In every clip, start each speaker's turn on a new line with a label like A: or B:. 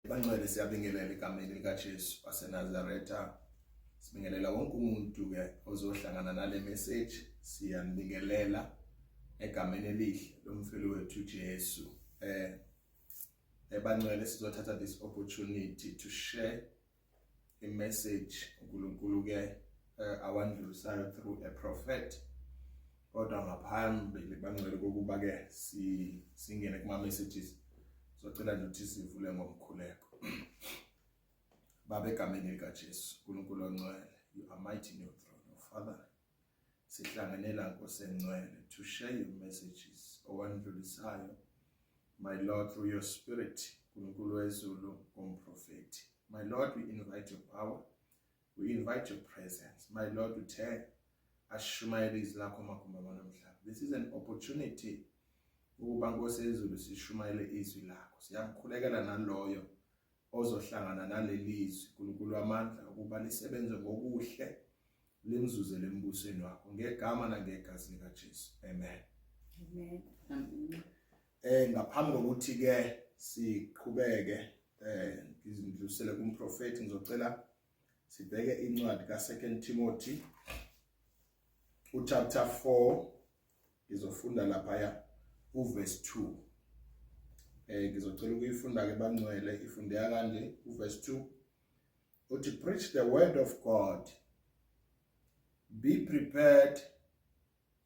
A: Bangcwele, siyabingelela egameni likaJesu waseNazaretha. Sibingelela wonke umuntu ke ozohlangana nale message. Siyanibingelela egameni elihle lomfeli wethu Jesu. Ebangcwele, sizothatha this opportunity to share a message uNkulunkulu ke awandlulisayo through a prophet. Kodwa ngaphambili, bangcwele, kokuba ke singene kuma messages, socela nje ukuthi sivule ngomkhuleko. Baba, egameni likaJesu, uNkulunkulu ongcwele, you are mighty in your throne, oh Father. Sihlanganela, Nkosi engcwele, to share your messages owandlulisayo, my Lord, through your spirit, uNkulunkulu wezulu, ngomprofeti. My Lord, we invite your power, we invite your presence. My Lord, uthe ashumayele izwi lakho magumbi namhlanje. This is an opportunity ukuba, Nkosi ezulu, sishumayele izwi lakho. Siyamkhulekela naloyo ozohlangana nalelizwi, uNkulunkulu wamandla, ukuba lisebenze ngokuhle, limzuzele embusweni wakho, ngegama nangegazi likaJesu, amen.
B: Amen. Amen.
A: Ngaphambi kokuthi ke siqhubeke, ngizindlulisele kumprofeti, ngizocela sibheke incwadi ka2 Timothy uchapter 4. Ngizofunda lapha uverse 2. Ngizocela ukuyifunda ke, bangcwele. Ifundeka kanje uverse 2, uthi, "Preach the word of God. Be prepared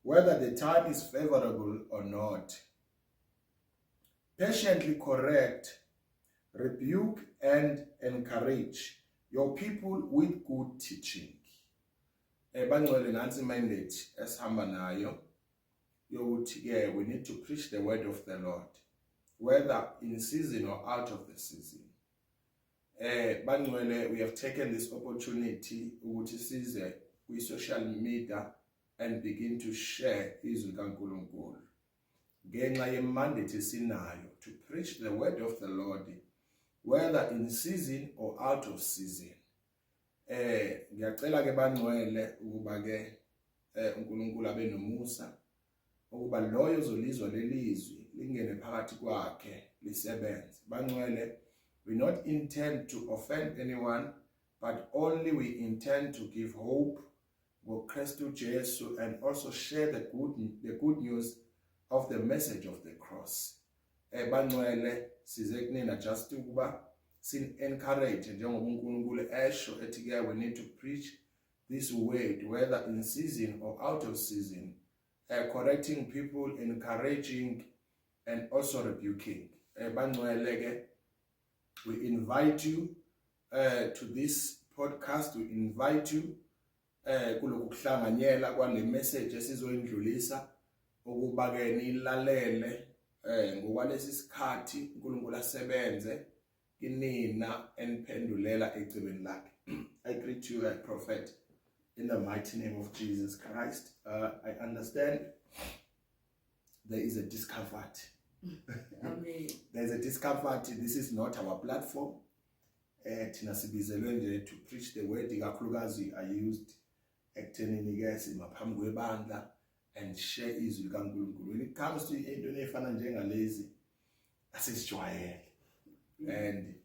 A: whether the time is favorable or not. Patiently correct, rebuke and encourage your people with good teaching." Bangcwele, nansi mandate esihamba nayo yokuthi ke we need to preach the word of the Lord, whether in season or out of the season. Bangcwele, we have taken this opportunity ukuthi size kwi social media and begin to share izwi kaNkulunkulu ngenxa ye-mandate esinayo to preach the word of the Lord, whether in season or out of season. Ngiyacela ke, bangcwele, ukuba ke uNkulunkulu abe nomusa ukuba loyo ozolizwa lelizwi lingene phakathi kwakhe, lisebenze. Bangcwele, we not intend to offend anyone, but only we intend to give hope ngoKristu Jesu and also share the good news of the message of the cross. Bangcwele, size kunina just ukuba sin encourage njengoba uNkulunkulu esho ethi ke we need to preach this word whether in season or out of season, correcting people, encouraging and also rebuking. Bangcwele ke, we invite you to this podcast. We invite you kulokhu kuhlanganyela kwale message esizoyindlulisa ukuba ke nilalele ngokwalesi sikhathi, uNkulunkulu asebenze kinina eniphendulela ecebeni lakhe. I greet you, prophet, in the mighty name of Jesus Christ. I understand there is a discomfort.
B: Amen.
A: There's a discomfort. This is not our platform. Thina sibizelwe nje to preach the word, ikakhulukazi I used ekuthenini ke sima phambi kwebandla and share izwi likaNkulunkulu. When it comes to into efana njengalezi, asisijwayele and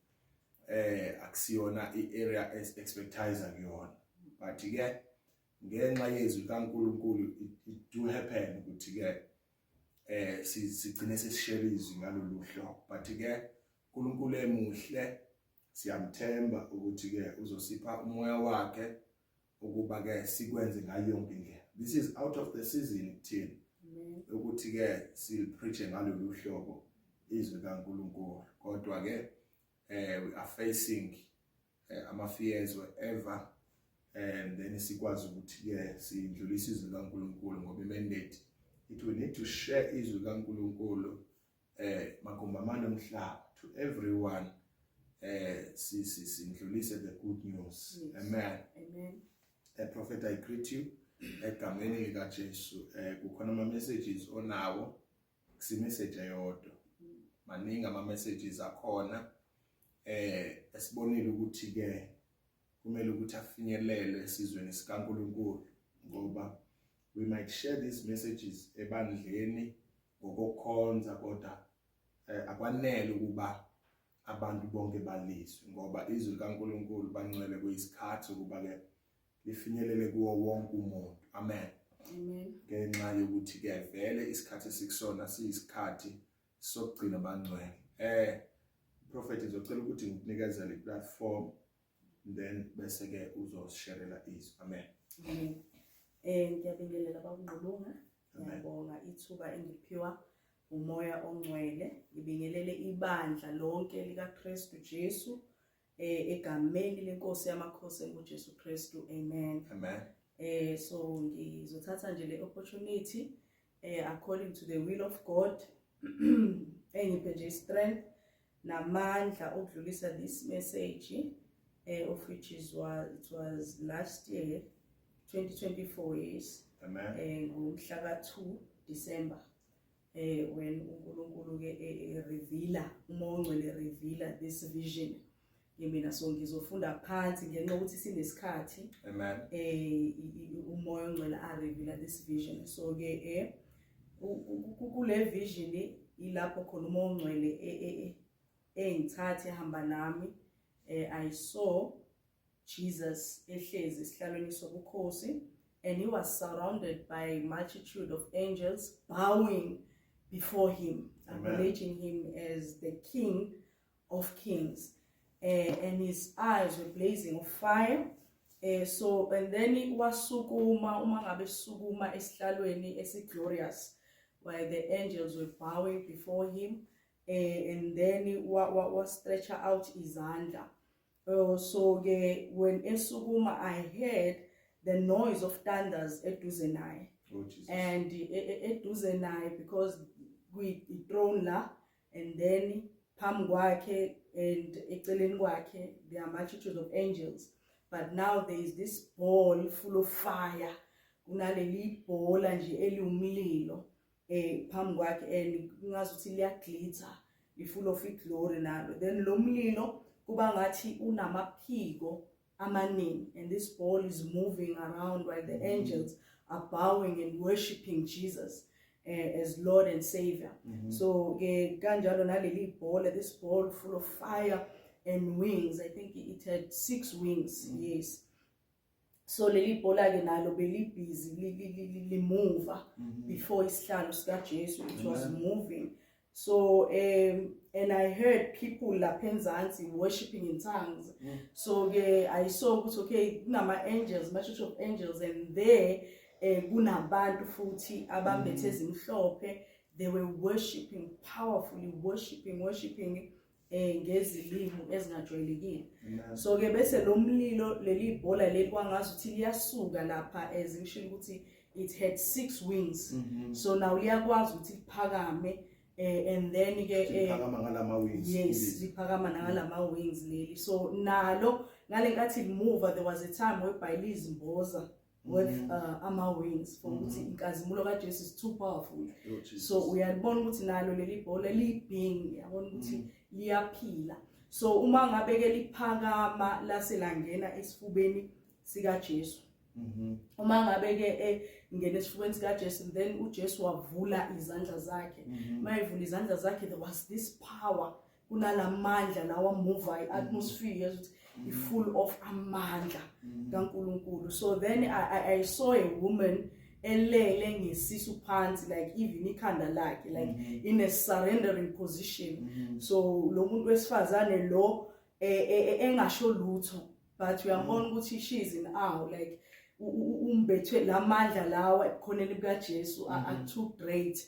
A: akusiyona i-area expertise kuyona, but ke ngenxa yezwi likaNkulunkulu it do happen ukuthi ke sigcine sesishare izwi ngalolu hlobo. But ke uNkulunkulu emuhle, siyamthemba ukuthi ke uzosipha umoya wakhe ukuba ke sikwenze ngayo yonke indlela. This is out of the season kuthina
B: Amen.
A: ukuthi ke silipreach ngalolu hlobo izwi kaNkulunkulu, kodwa ke we are facing ama fears wherever and then sikwazi ukuthi ke sidlulise izwi kaNkulunkulu, ngoba imandate it we need to share izwi kaNkulunkulu magumbi amane omhlaba, to everyone, si sindlulise the good news. Amen.
B: Amen.
A: Prophet, I greet you egameni lika Jesu. Kukhona ama messages onawo, kusi message eyodwa, maningi ama messages akhona esibonile ukuthi ke kumele ukuthi afinyelele esizweni sikaNkulunkulu, ngoba we might share these messages ebandleni ngokukhonza, kodwa akwanele ukuba Abantu bonke balizwe, ngoba izwi likaNkulunkulu, bangcwele, kuyisikhathi ukuba ke lifinyelele kuwo wonke umuntu. Amen.
B: Amen.
A: Ngenxa yokuthi ke vele isikhathi esikusona siyisikhathi sokugcina, bangcwele. Prophet, ngizocela ukuthi ngikunikezele i-platform, then bese ke uzosharela izwi. Amen.
B: Amen. Ngiyabingelela, baNgqulunga.
A: Amen.
B: Ngiyabonga ithuba engiphiwa uMoya oNgcwele. Ngibingelele ibandla lonke likaKristu Jesu egameni leNkosi yamakhosi enguJesu Kristu. Amen.
A: Amen.
B: So ngizothatha nje le opportunity according to the will of God engiphe nje strength namandla okudlulisa this message, of which is was it was last year, 2024, yes.
A: Amen.
B: Ngomhla ka2 December when uNkulunkulu ke reveala, uMoya oNgcwele reveala this vision kimina. So ngizofunda phansi ngenxa yokuthi sinesikhathi.
A: Amen.
B: uMoya oNgcwele a reveala this vision. So ke kule vision ilapho khona uMoya oNgcwele engithathe ehamba nami. I saw Jesus ehlezi esihlalweni sobukhosi and he was surrounded by multitude of angels bowing before him,
A: Amen.
B: Acknowledging him as the King of Kings, and his eyes were blazing of fire. So and then wasukuma, uma ngabe sukuma esihlalweni esi-glorious where the angels were bowing before him, and then wa stretch out izandla. So ke when esukuma, I heard the noise of thunders eduze naye.
A: Oh Jesus.
B: And eduze naye, because kwi throne la, and then phambi kwakhe and eceleni kwakhe there are multitudes of angels, but now there is this ball full of fire. Kunaleli bhola nje eliwumlilo phambi kwakhe and kungazuthi liya glitter, i full of glory nalo. Then lo mlilo kuba ngathi unamaphiko amaningi, and this ball is moving around while the angels are bowing and worshiping Jesus as Lord and Savior. So ke kanjalo naleli bhola, this ball full of fire and wings, I think it had six wings. Yes, so leli bhola ke nalo belibhizi limuva before isihlalo sikaJesu. It was
A: Amen.
B: moving. So and I heard people lapha enzansi worshiping in tongues. So ke I saw ukuthi okay, kunama angels, multitude of angels, and there kunabantu futhi abambethe ezimhlophe. They were worshiping powerfully, worshiping, worshiping ngezilimi ezingajwayelekile.
A: Amen.
B: So ke bese lo mlilo, leli bhola leli, kwangazi ukuthi liyasuka lapha, as ngishilo ukuthi it had six wings. So now liyakwazi ukuthi liphakame, and then ke
A: Liphakama ngalama wings.
B: Yes, liphakama nangalama wings leli. So nalo ngale nkathi limuva, there was a time whereby lizimboza with ama wings for ukuthi inkazimulo kaJesu is too powerful.
A: Oh Jesus.
B: So uyalibona ukuthi nalo leli bhola liyi-being, yabona ukuthi liyaphila. So uma ngabe ke liphakama lase langena esifubeni sikaJesu, uma ngabe ke ngena esifubeni sikaJesu, then uJesu wavula izandla zakhe. Mayivula izandla zakhe, there was this power, kunalamandla lawa move i-atmosphere ukuthi i-full of amandla kaNkulunkulu. So then I saw a woman elele ngesisu phansi, like even ikhanda lakhe, like in a surrendering position. So lo muntu wesifazane lo engasho lutho, but uyambona ukuthi she is in awe, like umbethwe lamandla lawa ebukhoneni bukaJesu are too great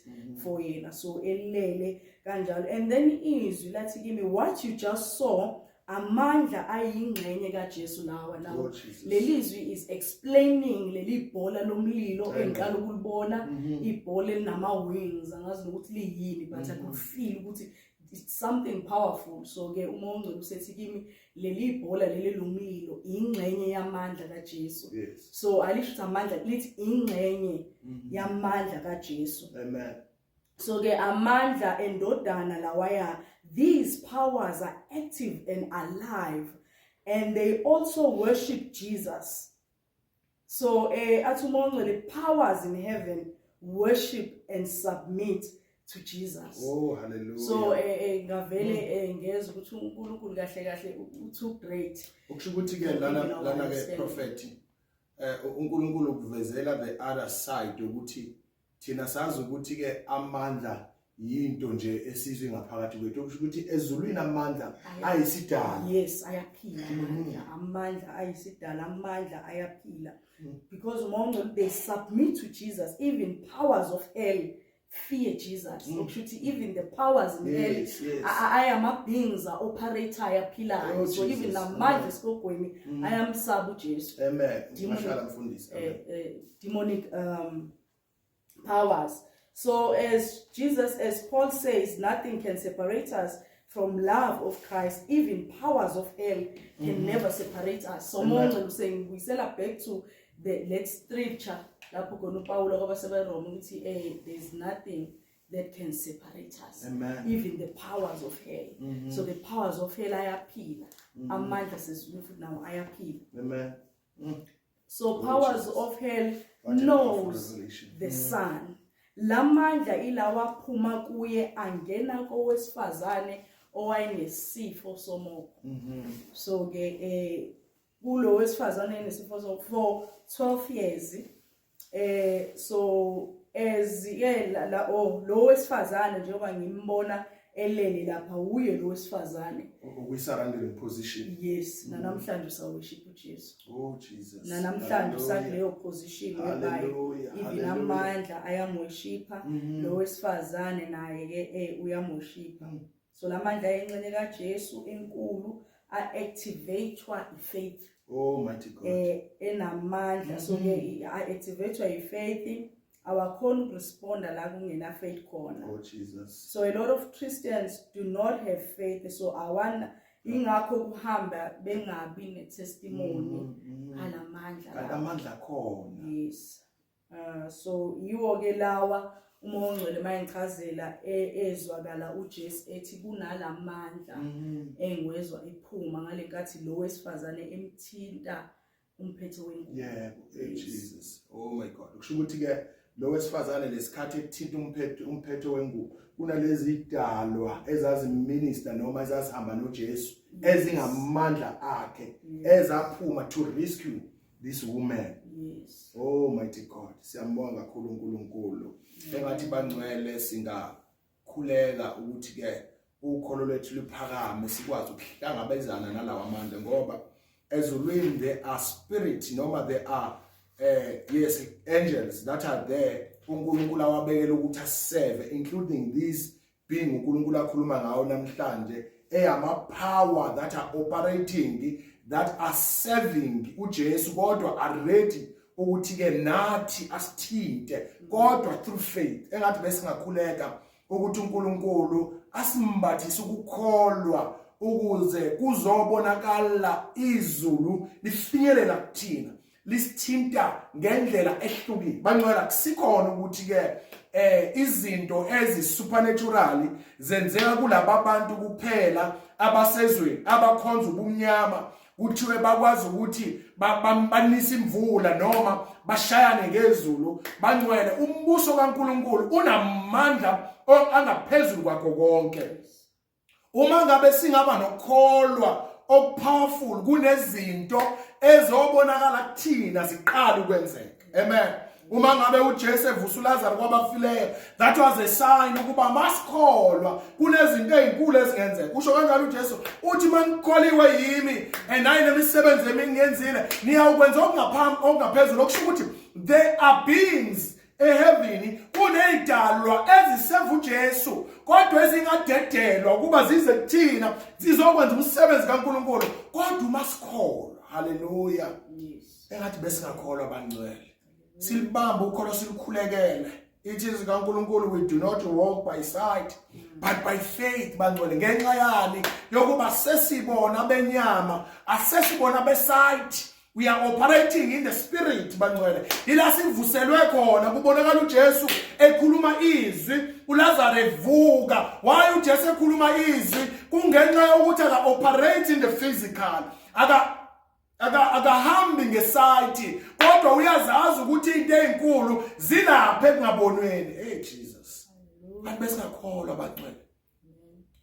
B: for yena. So elele kanjalo, and then izwi lathi kimi, "What you just saw, amandla ayingxenye kaJesu lawa now."
A: Oh Jesus.
B: Lelizwi is explaining leli bhola lomlilo
A: Amen.
B: engiqala ukulibona, ibhola elinama wings, angazi nokuthi liyini, but I could feel ukuthi it's something powerful. So ke uMoya oNgcwele usethi kimi leli bhola leli lomlilo ingxenye yamandla kaJesu. So alisho ukuthi amandla, lithi ingxenye yamandla kaJesu.
A: Amen.
B: So ke amandla endodana lawaya, these powers are active and alive, and they also worship Jesus. So athi uMoya oNgcwele, powers in heaven worship and submit to Jesus.
A: Oh, hallelujah.
B: So ngavele ngezwe ukuthi uNkulunkulu kahle kahle u too great.
A: Ukusho ukuthi ke lana ke prophet, uNkulunkulu ukuvezela the other side ukuthi thina sazi ukuthi ke amandla yinto nje esizwe ngaphakathi kwethu, okusho ukuthi ezulwini amandla ayisidala.
B: Yes, ayaphila amandla, amandla ayisidala, amandla ayaphila. Because uma they submit to Jesus, even powers of hell fear Jesus. Okusho ukuthi even the powers in hell ayama beings are operator ayaphilayo.
A: Oh,
B: So even
A: Jesus.
B: namandla esigogweni ayamsaba uJesu.
A: Amen. Mashallah, mfundisi. Amen.
B: Demonic powers. So as Paul says, nothing can separate us from love of Christ. Even powers of hell can never separate us. So
A: Amen.
B: more saying we sell back to the let's scripture lapho khona uPawulo kwabasebeRoma ukuthi there's nothing that can separate us.
A: Amen.
B: Even the powers of hell. So the powers of hell ayaphila. Amandla sezulwini futhi nawo ayaphila.
A: Amen.
B: So
A: Oh,
B: powers
A: Jesus.
B: of hell
A: What a powerful
B: knows
A: revelation.
B: the Son. Lamandla ilawa phuma kuye angena kowesifazane owayenesifo somopho. So ke kulo wesifazane enesifo somopho for 12 years, so as ke la oh lo wesifazane, njengoba ngimbona elele lapha, uye lo wesifazane
A: Okwi-surrendering position.
B: Yes, namhlanje usaworship uJesu.
A: Oh, Jesus.
B: Namhlanje
A: Hallelujah.
B: usakuleyo position whereby
A: Hallelujah.
B: even
A: Hallelujah.
B: amandla ayamworshipha. Lo wesifazane naye ke uyamworshipha. So lamandla ayingxenye kaJesu enkulu a-activatewa i-faith.
A: Oh, mighty God.
B: Enamandla. So ke a-activatewa i-faith, awakhona ukuresponda la kungena faith khona.
A: Oh, Jesus.
B: So a lot of Christians do not have faith, so awana ingakho kuhamba bengabi ne-testimony alamandla
A: Kanti
B: lawa.
A: amandla khona.
B: Yes, so yiwo ke lawa uma ongcwele mayengichazela ezwakala uJesu ethi kunalamandla engwezwa iphuma ngalenkathi lo wesifazane emthinta umphetho wengubo.
A: Yebo, hey.
B: Yes.
A: Jesus. Oh my God. Kusho ukuthi ke lo wesifazane lesikhathi ethinta umphetho wengubo, kunalezi idalwa ezaziminister noma ezazihamba noJesu ezingamandla akhe ezaphuma to rescue this woman. Oh, mighty God. Siyambonga kakhulu uNkulunkulu. Engathi bangcwele singakhuleka ukuthi ke ukholo lwethu luphakame, sikwazi ukuhlangabezana nalawa amandla, ngoba ezulwini there are spirit noma there are yes, angels that are there uNkulunkulu awabekela ukuthi aserve, including these being uNkulunkulu akhuluma ngawo namhlanje, eyama power that are operating, that are serving uJesu, kodwa are ready ukuthi ke nathi asithinte, kodwa through faith. Engathi besingakhuleka ukuthi uNkulunkulu asimbathise ukukholwa ukuze kuzobonakala izulu lifinyelela kuthina, lisithinta ngendlela ehlukile. Bangcwele, kusikhona ukuthi ke izinto ezi supernatural zenzeka kulaba bantu kuphela abasezweni abakhonza ubumnyama, kuthiwe bakwazi ukuthi banise imvula noma bashayane ngezulu. Bangcwele, umbuso kaNkuluNkulu unamandla angaphezulu kwakho konke. Uma ngabe singaba nokukholwa okupowerful, kunezinto ezobonakala kuthina ziqala ukwenzeka. Amen. Uma ngabe uJesu evusa uLazarus kwabafileyo, that was a sign ukuba masikholwa kunezinto ezinkulu ezingenzeka. Usho kanjalo uJesu, uthi manikholiwe yimi and nayi nemisebenzi emingiyenzile, niyawukwenza okungaphambi okungaphezulu, okusho ukuthi there are beings eheaven, kunezidalwa eziseva uJesu kodwa ezingadedelwa ukuba zize kuthina zizokwenza umsebenzi kaNkuluNkulu, kodwa uma sikholwa. Haleluya. Engathi besingakholwa, bangcwele, silibamba ukholo, silukhulekele. Ithi izwi kaNkuluNkulu, we do not walk by sight but by faith. Bangcwele, ngenxa yani yokuba sesibona benyama, asesibona besight. We are operating in the spirit. Bangcwele, ila sivuselwe khona, kubonakala uJesu ekhuluma izwi, uLazarus evuka. Why uJesu ekhuluma izwi? Kungenxa yokuthi aka operate in the physical, aka akahambi ngesight, kodwa uyazazi ukuthi into ezinkulu zilapha ekungabonweni. Hey, Jesus. Bantu besingakholwa abangcwele.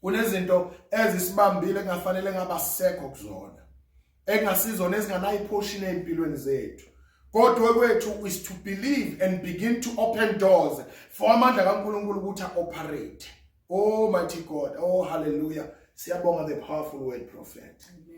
A: Kunezinto ezisibambile kungafanele ngaba sekho kuzona. Engasizona ezinganayo iportion empilweni zethu. Kodwa kwethu is to believe and begin to open doors for amandla kaNkulunkulu ukuthi operate. Oh mighty God, oh hallelujah. Siyabonga the powerful word, prophet.
B: Amen.